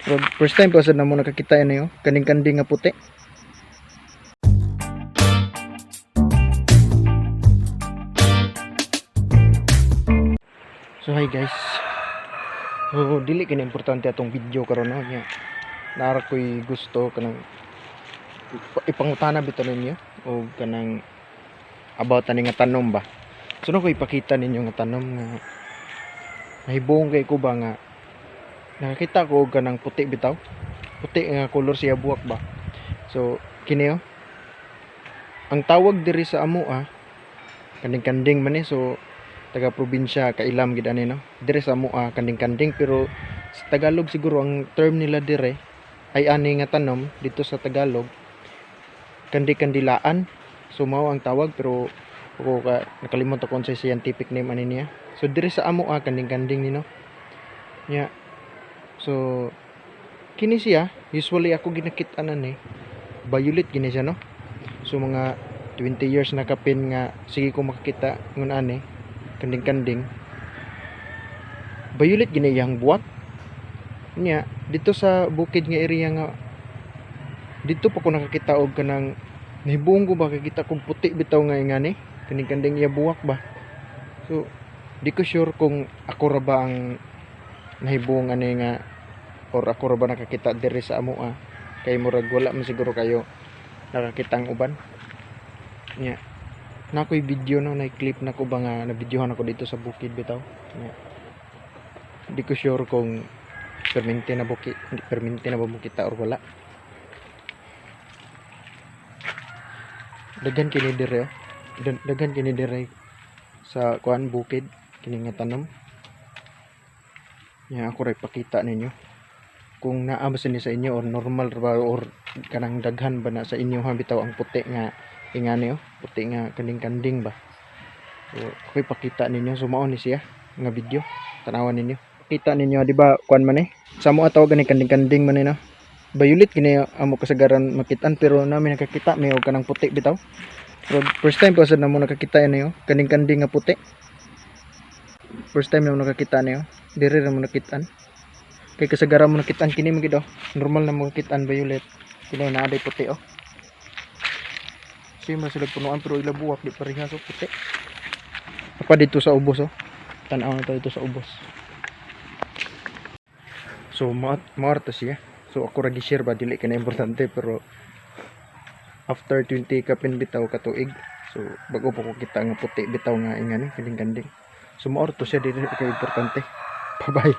Pero first time pa sad namo nakakita ini oh, kanding-kanding nga puti. So hi guys. So dili kini importante atong video karon no nya. Nara ko'y gusto kanang ipangutana bitaw ninyo o kanang about ani nga tanom ba. So no ko ipakita ninyo nga tanom nga nahibong kay ko ba nga nakakita ko og kanang puti bitaw. Puti nga color siya buwak ba. So kini oh. Ang tawag diri sa amo ah kanding-kanding man ni, so taga probinsya kailam gid ani no. Dire sa amo ah kanding-kanding, pero sa Tagalog siguro ang term nila dire ay ani nga tanom dito sa Tagalog kandi-kandilaan. So mao ang tawag, pero ako ka nakalimot ako unsay scientific name ani niya. So dire sa amo ah kanding-kanding ni no. Nya so kini siya usually ako ginakit-an ani violet gini siya no. So mga 20 years na kapin nga sige ko makakita ngun ani kanding-kanding violet gini iyang buwak. Nya dito sa bukid nga area nga dito pa ko nakakita og kanang nahibong ko ba kakita kog puti bitaw nga ingani kanding-kanding iya buwak ba. So di ko sure kung ako ra ba ang nahibong ani nga or ako ra ba nakakita diri sa amo ah, kay murag wala man siguro kayo nakakita ang uban. Nya na ako'y video no, na clip na ko ba nga na videohan ako dito sa bukid bitaw. Nya di ko sure kung permente na buki permente na ba mo kita or wala. Daghan kini dire oh. Daghan kini dire sa kuan bukid kini nga tanom. Nya ako ra ipakita ninyo kung naa ba sa inyo or normal ra ba or kanang daghan ba na sa inyo ha bitaw ang puti nga ingani oh, puti nga kanding-kanding ba. So ako ipakita ninyo, so mao ni siya nga video, tanawan ninyo. Kita ninyo di ba kuan man eh sa mo tawag gani kanding-kanding man eh no. Violet kini amo kasagaran makitaan, pero nami nakakita may og kanang puti bitaw. Pero first time pa sad namo nakakita ini oh, kanding-kanding nga puti. First time namo nakakita niyo, dire ra mo nakitaan. Kay kasagaran mo nakitaan kini man gid oh. Normal na mo nakitaan violet. Kini naa day puti oh. Same ra sila punuan pero ila buwak di pareha, so puti. Apa dito sa ubos oh. Tan-aw na to dito sa ubos. So maart to siya. So ako ra gi-share ba, dili kay na importante, pero after 20 kapin bitaw ka tuig. So bago pa ko kita nga puti bitaw nga ingani kanding-kanding. So maor to siya, dili kay importante. Bye bye.